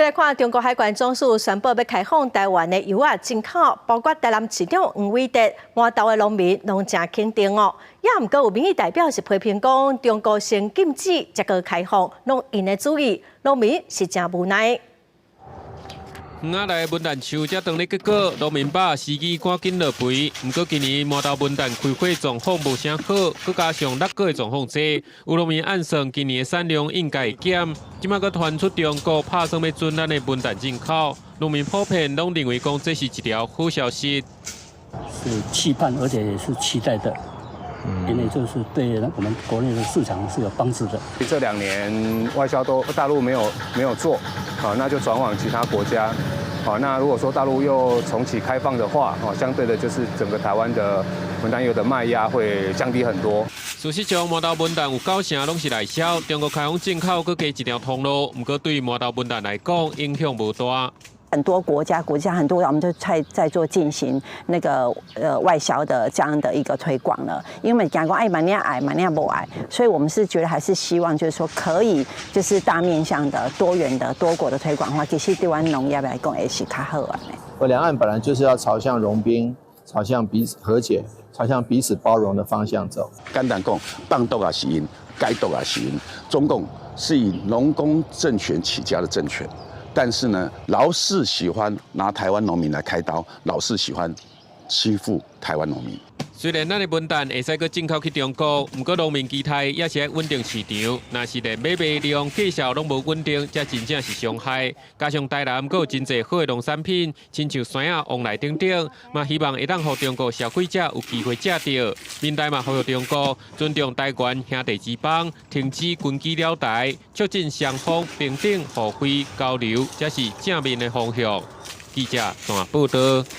來看中國海關總署宣布欲開放台灣的油仔進口，包括台南市長黃偉哲、麻豆的農民攏誠肯定哦。也毋過有民意代表是批評講，中國先禁止，才閣開放，攏𪜶的主意，農民是誠無奈。園仔內的文旦樹才當咧結果，農民伯時機趕緊落肥。毋過今年麻豆文旦開花狀況無啥好，閣加上落果的狀況濟，有農民暗算今年的產量應該會減。這擺閣傳出中國拍算欲准咱的文旦進口，農民普遍攏認為講這是一條好消息。是期盼，而且也是期待的，因為就是對我們國內的市場是有幫助的。這2年外銷都大陸沒有做，啊，那就轉往其他國家。好，那如果說大陸又重啟開放的話，哦，相對的就是整個台灣的文旦柚的賣壓會降低很多。事實上，麻豆文旦有九成攏是內銷，中國開放進口閣加一條通路，毋過對麻豆文旦來講影響無大。很多國家，國家很多，我們就在做進行那個外銷的這樣的一個推廣了。因為講講愛嘛你愛嘛你無愛，所以我們是覺得還是希望就是說可以就是大面向的、多元的、多國的推廣的話，其實對阮農業來講也是較好的。我兩岸本來就是要朝向融冰、朝向彼此和解、朝向彼此包容的方向走。簡單講，放毒也是𪜶，解毒也是𪜶。中共是以農工政權起家的政權。但是呢，老是喜歡拿台灣農民來開刀，老是喜歡欺負台灣農民。雖然咱的文旦會使閣進口去中國，毋過農民期待也是愛穩定市場。若是連買賣量、價數攏無穩定，這真正是傷害。加上台南閣有真濟好的農產品，親像酸仔、黃梨等等，嘛希望會當予中國消費者有機會食著。民代嘛呼籲中國尊重台灣兄弟之邦，停止軍機繞台，促進雙方平等互惠交流，才是正面的方向。記者綜合報導。